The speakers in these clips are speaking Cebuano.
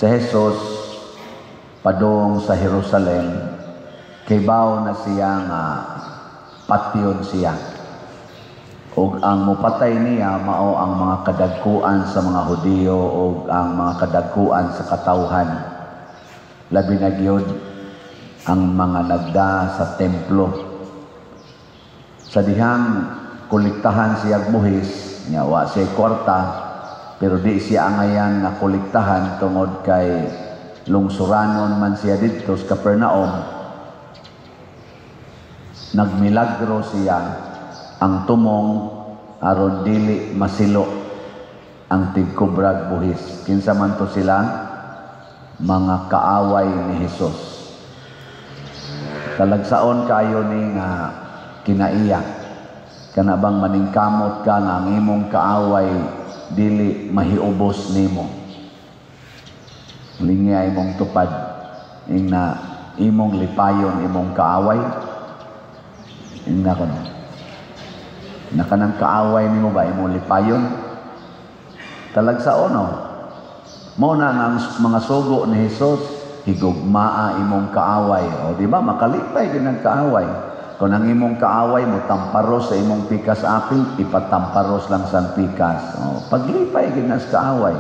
Si Jesus padung sa Jerusalem, kibaw na siya nga patyon siya. Ug ang mupatay niya mao ang mga kadagkuan sa mga Hudiyo ug ang mga kadagkuan sa katawhan. Labi na gyud ang mga nagda sa templo. Sa dihang kolektahan siya buhis, nya wa siya kwarta, pero di siya angayan nga kolektahan tungod kay lungsuranon man siya didto sa Capernaum. Nagmilagro siya ang tumong aron dili masilo ang tigkubrag buhis. Kinsa man to sila? Mga kaaway ni Hesus. Talagsaon kayo ni nga kinaiya. Kana bang maningkamot ka nga ang imong kaaway dili mahiubos nimo. Lingya imong tupad ing na imong lipayon imong kaaway. Ingna kono. Na kanang kaaway nimo ba imong lipayon? Talagsaon, no? Mao na nga ang mga sugo ni Hesus, higugmaa imong kaaway. O di ba makalipay gid ang kaaway. Kung ang imong kaaway mo tamparos sa imong pikas apil, ipatamparos lang sa pikas. O, paglipay gid na sa kaaway.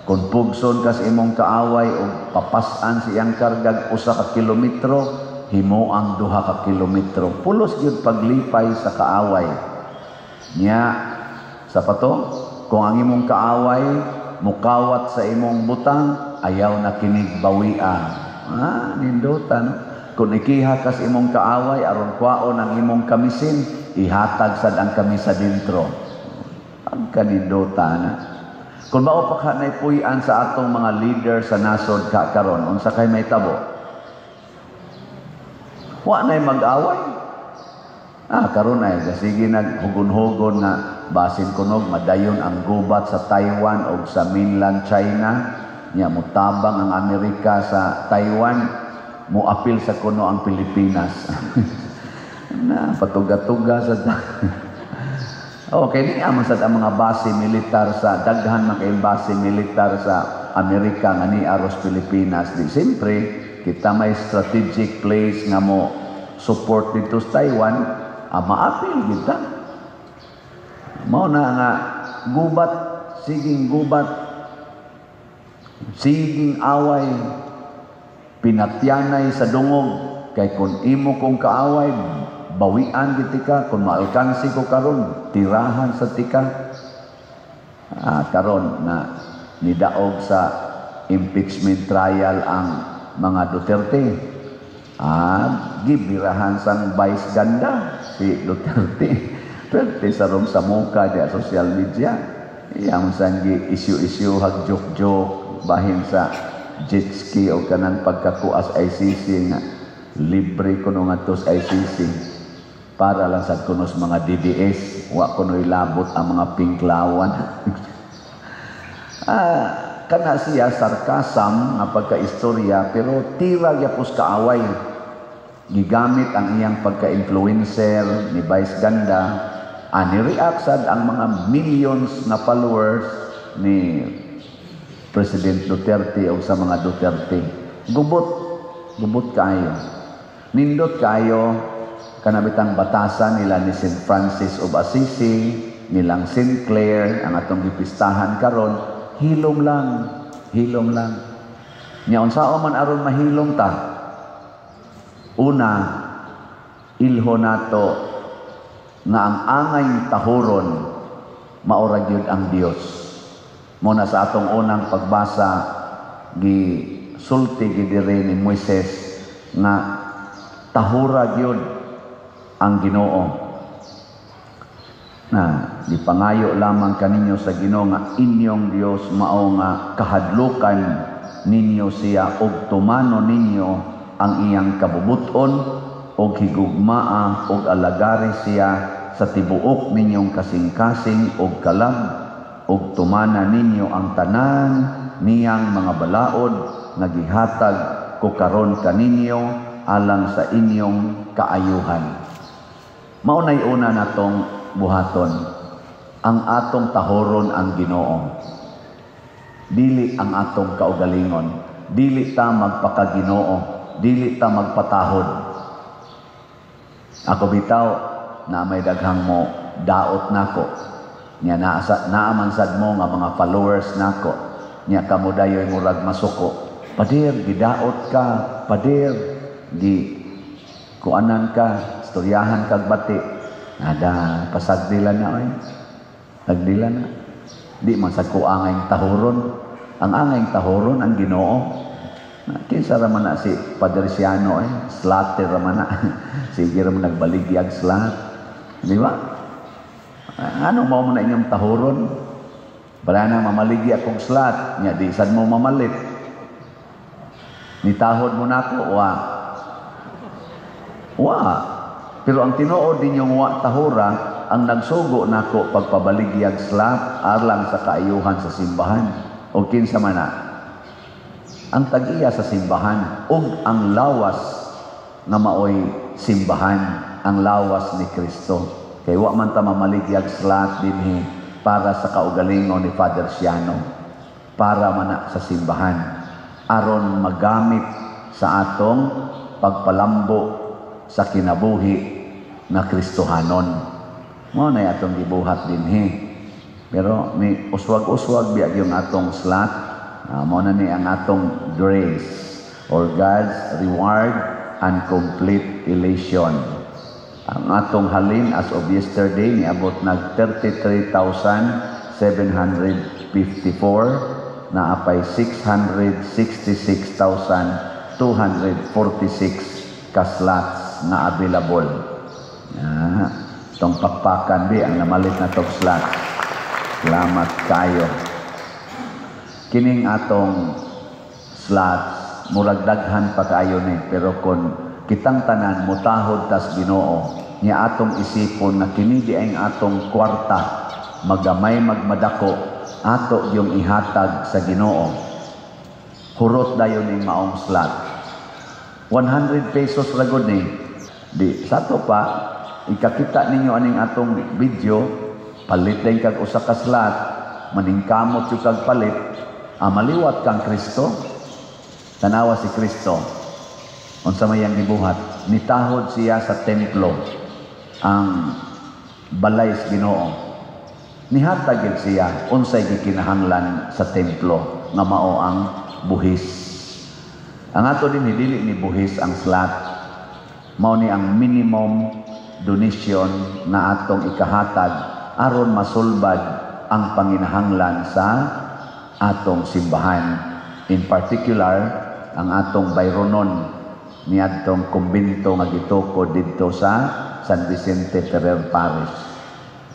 Kung pugson ka sa imong kaaway o papas-an sa iyang kargag 1 ka kilometro, himo ang 2 ka kilometro. Pulos gyud paglipay sa kaaway. Nya, sa pato, kung ang imong kaaway mukawat sa imong butang, ayaw na kinig bawia. Ah, nindota, no? Kung ikiha kas imong kaaway aron kwaon ang imong kamisin, ihatag sad ang kamisa dintro. Ang kanindota na. Kung mao pa ka naipuy-an sa atong mga leader sa nasod ka karon, unsa kay may tabo? Wa na'y mag-away. Ah, karon ay sige naghugon-hugon nga basin kunog madayon ang gubat sa Taiwan o sa mainland China. Nya mutabang ang Amerika sa Taiwan, moapil sa kuno ang Pilipinas. Na patuga-tuga sa. Okay, ni man sad ang mga base militar sa daghan man kay base militar sa Amerika nga ni aros Pilipinas. Di siyempre kita may strategic place nga mo support dito sa Taiwan, maapil kita. Mao na nga gubat, siging gubat, siging away, pinatyanay sa dungog kay kung imo kong kaaway, bawian gid ka. Kung maalkansi ko karon, tirahan sa tika. Ah, karon na nidaog sa impeachment trial ang mga Duterte, gibirahan sang Vice Ganda si Duterte. Pwerte sa rong sa muka di social media. Iyang sang gi issue-issue hag joke-joke bahin sa jet ski o kanang pagkakuas ICC nga libre kuno ngadto sa ICC para lang sa kunos mga DDS, wa kuno'y labot ang mga pinklawan. Kana siya sarcasm nga pagka-istorya, pero tira gyapos kaaway. Gigamit ang iyang pagka-influencer ni Vice Ganda, ani react sad ang mga millions na followers ni President Duterte o sa mga Duterte. Gubot, gubot kayo. Nindot kayo kanabitang batasan nila ni St. Francis of Assisi, nilang St. Clare, ang atong gipistahan karon, hilom lang, hilom lang. Nya unsaon man aron mahilom ta? Una, ilho nato nga ang angay tahuron maura gyud ang Dios. Mo na sa atong unang pagbasa, gi sulti gid diri ni Moises nga tahura gyud ang Ginoo. Na gipangayo lamang kaninyo sa Ginoo nga inyong Dios mao nga kahadlukan ninyo siya ug tumano ninyo ang iyang kabubuton og higugmaa og alagari siya sa tibuok ninyong kasing-kasing og kalag og tumana ninyo ang tanan niyang mga balaod nga gihatag ko karon kaninyo alang sa inyong kaayuhan. Mao nay una natong buhaton, ang atong tahoron ang Ginoo. Dili ang atong kaugalingon, dili ta magpakaginoo, dili ta magpatahod. Ako bitaw na may daghang mo daot nako nya, naa sa naa man sad mo nga mga followers nako nya, kamo dayoy murag masuko, "Pader, gidaot ka, pader, gi kuanan ka, istoryahan kag bati." Nada pasagdila na oy, sagdila na. Di man sad ko angay tahuron. Ang angay tahuron ang Ginoo. Na, kinsa ra man na si Padre Siano eh, slatter ra man na. Sige ra man nagbaligyag slot. Di ba? Ano mao mo na inyong tahuron? Wala na mamaligi akong slot, nya di sad mo mamalit. Nitahod mo nako, wa. Wa. Pero ang tinuod ninyong wa tahura, ang nagsugo nako pagpabaligyag slot alang sa kaayuhan sa simbahan. O kinsa man na? Ang tag-iya sa simbahan ug ang lawas nga maoy simbahan, ang lawas ni Kristo. Kay wa man ta mamaligyag slot dinhi para sa kaugalingon ni Father Siano, para man na sa simbahan aron magamit sa atong pagpalambo sa kinabuhi na Kristohanon. Mao na atong gibuhat dinhi. Pero ni uswag-uswag biya yung atong slot, mao na ni ang atong grace or God's reward and complete elation. Ang atong halin as of yesterday niabot nag 33,754 na apay 666,246 ka slots na available. Ah, tong pakpakan bi ang namalit na tong slots. Salamat kayo. Kining atong slots murag daghan pa kaayo ni, pero kon kitang tanan mutahod tas Ginoo nya, atong isipon na kini di ang atong kwarta, magamay magmadako, ato yung ihatag sa Ginoo, hurot dayon ning maong slot. 100 pesos ra gud ni. Di sa ato pa ikakita ninyo aning atong video, palit din kag usa ka slot, maningkamot yung kag palit, ah, maliwat kang Kristo. Tanawa si Kristo, unsa may iyang gibuhat? Nitahod siya sa templo, ang balay sa Ginoo. Nihatag gyud siya unsay gikinahanglan sa templo nga mao ang buhis. Ang ato din, dili ni buhis ang slot. Mao ni ang minimum donation na atong ikahatag aron masulbad ang panginahanglan sa atong simbahan. In particular, ang atong bayronon niadtong kumbento nga gitukod didto sa San Vicente Ferrer Parish.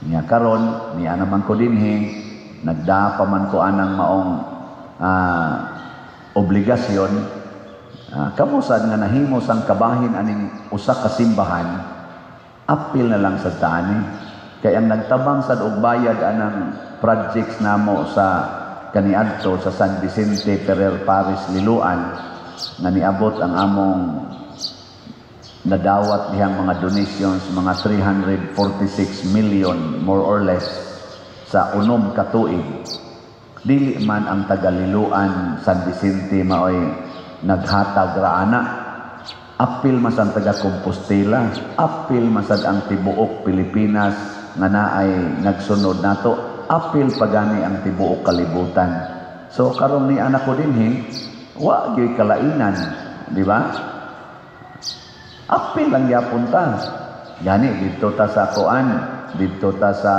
Nya karon niya naman ko dinhi, nagdaa pa man ko anang maong obligasyon. Kamo sad nga nahimo sang kabahin aning usa ka simbahan, apil na lang sa taani kay ang nagtabang sad og bayad anang projects namo sa kaniadto sa San Vicente Ferrer Parish Liloan, nga niabot ang among nadawat dihang mga donations mga 346 million more or less sa 6 ka tuig, dili man ang taga-Liloan, San Vicente maoy naghatag ra ana. Apil man ang taga Compostela, apil man sad ang tibuok Pilipinas nga naay nagsunod nato, apil pagani ang tibuok kalibutan. So karon ni anak ko dinhi, wa gyud kalainan, di ba? Apil lang gyapon ta. Gani didto ta sa kuan, didto ta sa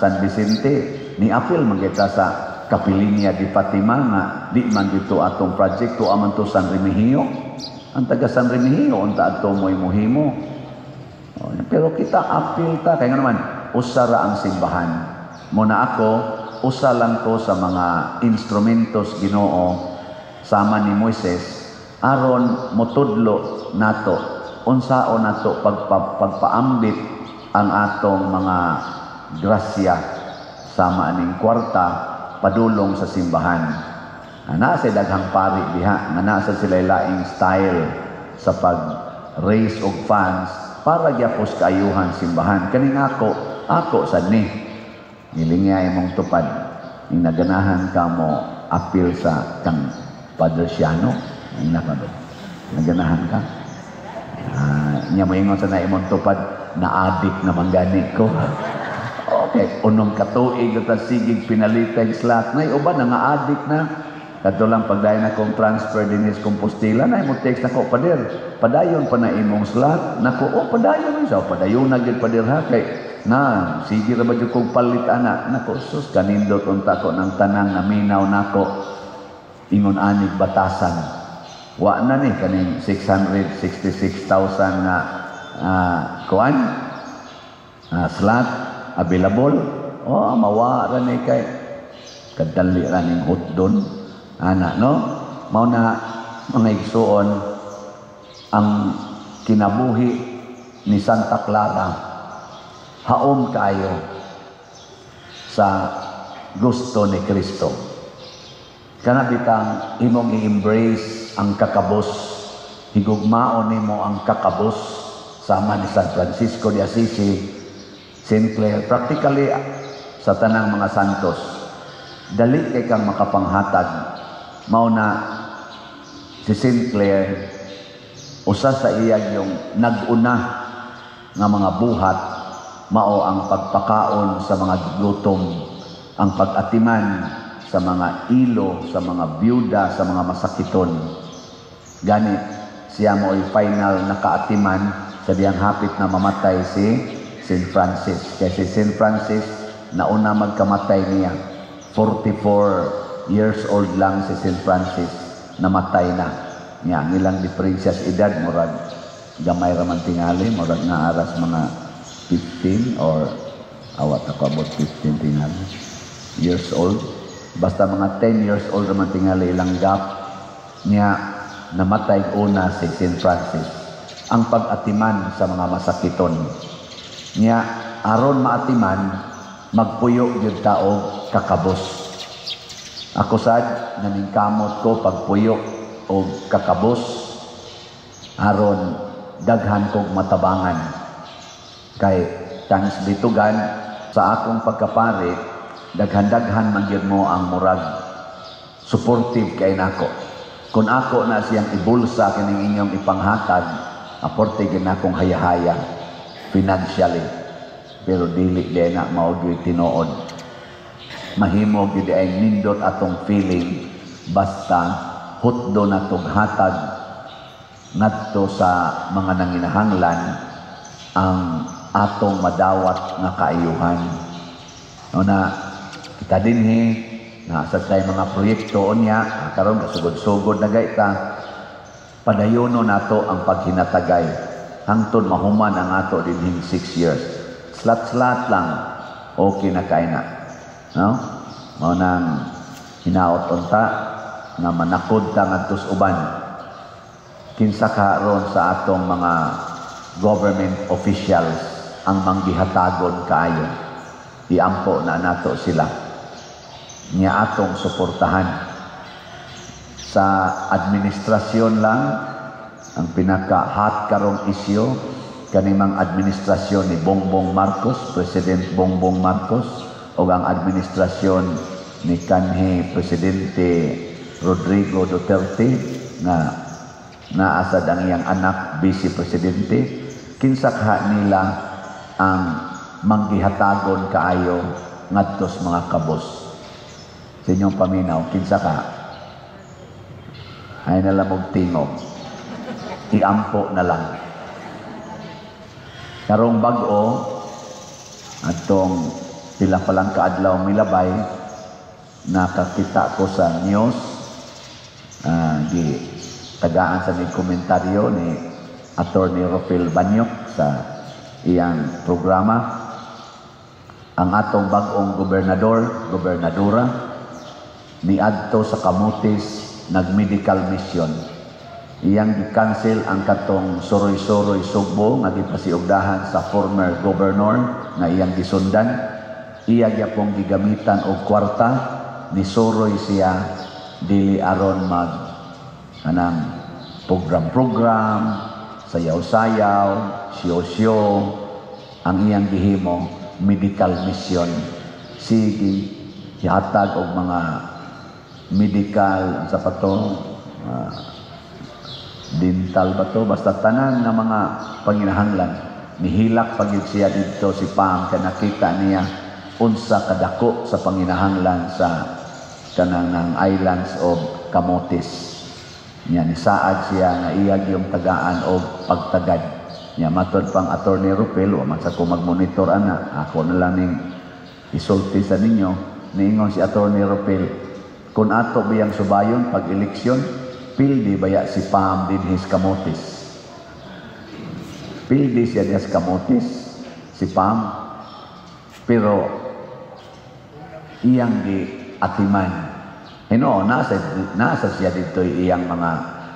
San Vicente, ni apil man kita sa Kapilinia di Fatima nga di man dito atong project to aman to San Remigio. Ang taga San Remigio unta adto mo'y muhimo. Oh, pero kita apil ta kay naman usa ra ang simbahan. Muna ako, usa lang ko sa mga instrumentos Ginoo sama ni Moises aron motudlo nato unsaon nato pagpaambit ang atong mga grasya sama aning kwarta padulong sa simbahan. Naa sa daghang pari diha nga naa sa sila laing style sa pag-raise og funds para gyapos kaayuhan simbahan. Kaning ako, ako sad ni. Gilingay mong tupad. Yung naganahan ka mo apil sa kang Padre Siano, yung naka naganahan ka. Niya mo ingon sa naimong tupad, na-addict naman gani ko. Okay, unom ka tuig ta sigig pinalitay slot na uban na nga addict na. Kadto lang pagdayon akong transfer dinhi sa Compostela na mo text ako, "Pader, padayon pa na imong slot." Nako, "Oh, padayon sa padayon na gyud, pader, ha," kay na sige ra ba jud kong palit ana. Nako, sus, kanindot unta ko ng tanang naminaw nako ingon anig batasan. Wa na ni kaning 666,000 nga kuan slot available. Oh, mawa ra ni kay kadali ra ning hotdon ana, no? Mao na, mga igsuon, ang kinabuhi ni Santa Clara haom kaayo sa gusto ni Kristo. Kana bitang imong i-embrace ang kakabos, higugmaon nimo ang kakabos sama ni San Francisco de Assisi, Saint Clare, practically sa tanang mga santos. Dali kay kang makapanghatag. Mao na si Saint Clare, usa sa iyang yung nag-una nga mga buhat mao ang pagpakaon sa mga gutom, ang pag-atiman sa mga ilo, sa mga byuda, sa mga masakiton. Gani siya mo'y final na kaatiman sa diyang hapit na mamatay si St. Francis. Kaya si St. Francis, nauna magkamatay niya. 44 years old lang si St. Francis, namatay na. Niya, ang ilang diferensya sa edad, murag gamay raman tingali, murag nga aras mga 15 or awat ako about 15 tingali years old. Basta mga 10 years old raman tingali ilang gap niya. Namatay una si St. Francis. Ang pag-atiman sa mga masakiton niya, aron maatiman, magpuyo gyud ta og kakabos. Ako sad, naningkamot ko pagpuyo og kakabos aron daghan kog matabangan. Kay thanks be to God, sa akong pagkapari, daghan-daghan man gyud mo ang murag supportive kay nako. Kung ako na siyang ibulsa kining inyong ipanghatag, aporte gyud nakong hayahaya financially. Pero dili di na mao gyud tinuod. Mahimo gyud ay nindot atong feeling basta hutdo na tog hatag ngadto sa mga nanginahanglan ang atong madawat nga kaayuhan. No na kita dinhi na sa tay mga proyekto unya karon, kasugod-sugod na gayta, padayono nato ang paghinatagay hangtod mahuman ang ato dinhing 6 years. Slot-slot lang, okay na kay na, no? Mao nang hinaot unta nga manakod ta ngadto sa uban. Kinsa ka ron sa atong mga government officials ang manggihatagon kaayo? Iampo na nato sila niya, atong suportahan. Sa administrasyon lang, ang pinaka-hot karong isyu kanimang administrasyon ni Bongbong Marcos, President Bongbong Marcos, o ang administrasyon ni kanhi Presidente Rodrigo Duterte nga naasad ang iyang anak vice presidente. Kinsa kaha nila ang manggihatagon kaayo ngadto sa mga kabos? Sa inyong paminaw, kinsa ka? Ay na lang og tingog, iampo na lang. Karong bag-o atong pila pa lang kaadlaw milabay, nakakita ko sa news, gi tagaan sa ni komentaryo ni Attorney Rofil Banyok sa iyang programa, ang atong bag-ong gobernador, gobernadora, niadto sa Camotes, nag-medical mission. Iyang gi-cancel ang katong suroy-suroy Sugbo nga gipasiugdahan sa former governor nga iyang gisundan. Iya gyapong gigamitan og kwarta, ni suroy siya dili aron mag kanang program-program, sayaw-sayaw, siyo-siyo. Ang iyang gihimo, medical mission. Sige. Gihatag og mga medical sa pato, dental ba to, basta tanan nga mga panginahanglan. Nihilak pa gyud siya didto si Pam kay nakita niya unsa kadako sa panginahanglan sa kanang ng Islands of Camotes. Nya nisaad siya nga iya gyung tagaan og pagtagad. Nya matod pang Attorney Rupel, wa man sa ko magmonitor ana, ako na lang ning isulti sa ninyo. Niingon si Attorney Rupel, kung ato biyang subayon pag eleksyon, pildi baya si Pam dinhi sa Camotes? Pildi siya diha sa Camotes, si Pam. Pero iyang gi atiman. Hino, nasa siya dito iyang mga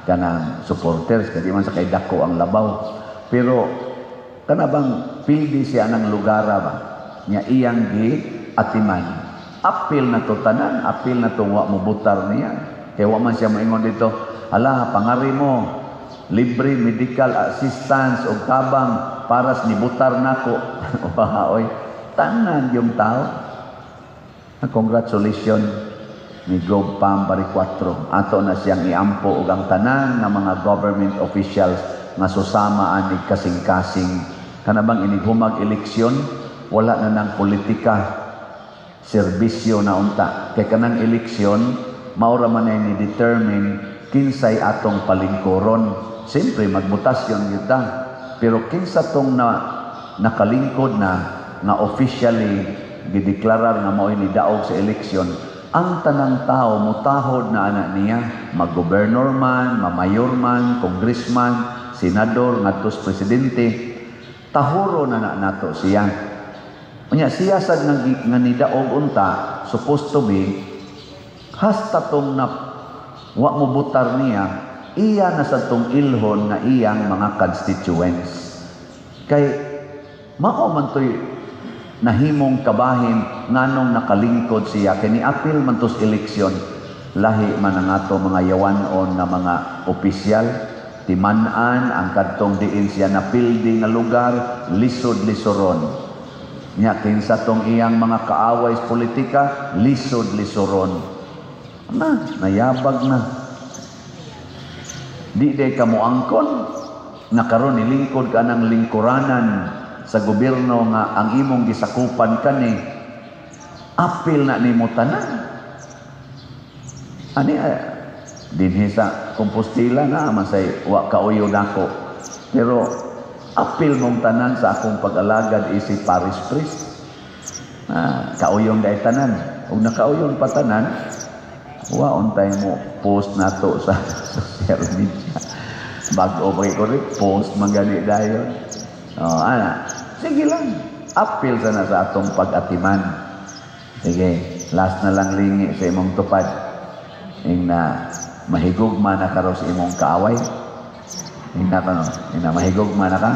kanang supporters, kaya di man sa kay dako ang labaw. Pero kana bang pildi siya ng lugar ba? Nya iyang gi atiman. Apil na to tanan, apil na to wa mo butar niya. Kaya wa man siya moingon dito, "Ala, pangari mo, libre medical assistance o tabang para sa nibutar nako." Oy, tanan yung tao. Congratulations ni Gov Pam Baricuatro. Ato na siyang iampo og ang tanan nga mga government officials nga susama anig kasing-kasing. Kana bang inighumag eleksyon, wala na ng politika, serbisyo na unta. Kay kanang eleksyon, maura man ay ni determine kinsay atong palingkuron. Siyempre, magmutasyon gyud ta. Pero kinsa tong na nakalingkod na nga officially gideklarar nga mao'y nidaog sa eleksyon, ang tanang tao mutahod na ana niya, mag-gobernador man, mamayor man, congressman, senador, ngadto sa presidente, tahuro na na nato siya. Unya siya sad nga nidaog unta, supposed to be hasta tong na wa mo butar niya, iya na sa tong ilhon nga iyang mga constituents. Kay mao man to'y nahimong kabahin nganong nakalingkod siya, kay ni-apil man to's eleksyon. Lahi man ang ato mga yawanon nga mga opisyal, timan-an ang kadtong diin siya napildi nga lugar, lisod-lisoron. Nya kinsa tong iyang mga kaaway sa politika, lisod-lisoron na, nayabag na. Di day ka moangkon nga karon nilingkod ka ng lingkuranan sa gobyerno nga ang imong gisakupan kani, apil na nimo tanan. Ani dinhi sa Compostela na man say wa kauyo nako, pero apil mong tanan sa akong pag-alagad isi parish priest. Ah, kauyon dai tanan. Ug nakauyon pa tanan, wa untay mo post nato sa social media. Bag-o pa ko rin post man gani dayon. Oh, ana, sige lang, apil sana sa atong pag-atiman. Sige, last na lang, lingi sa imong tupad. Ing na mahigugma na karo sa imong kaaway. Ing na kano, ing na mahigugma na ka.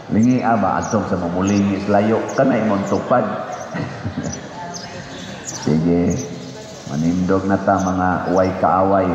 Lingi aba adtong sa mamulingi sa layo kana imong tupad. Sige, manindog na ta, mga way kaaway.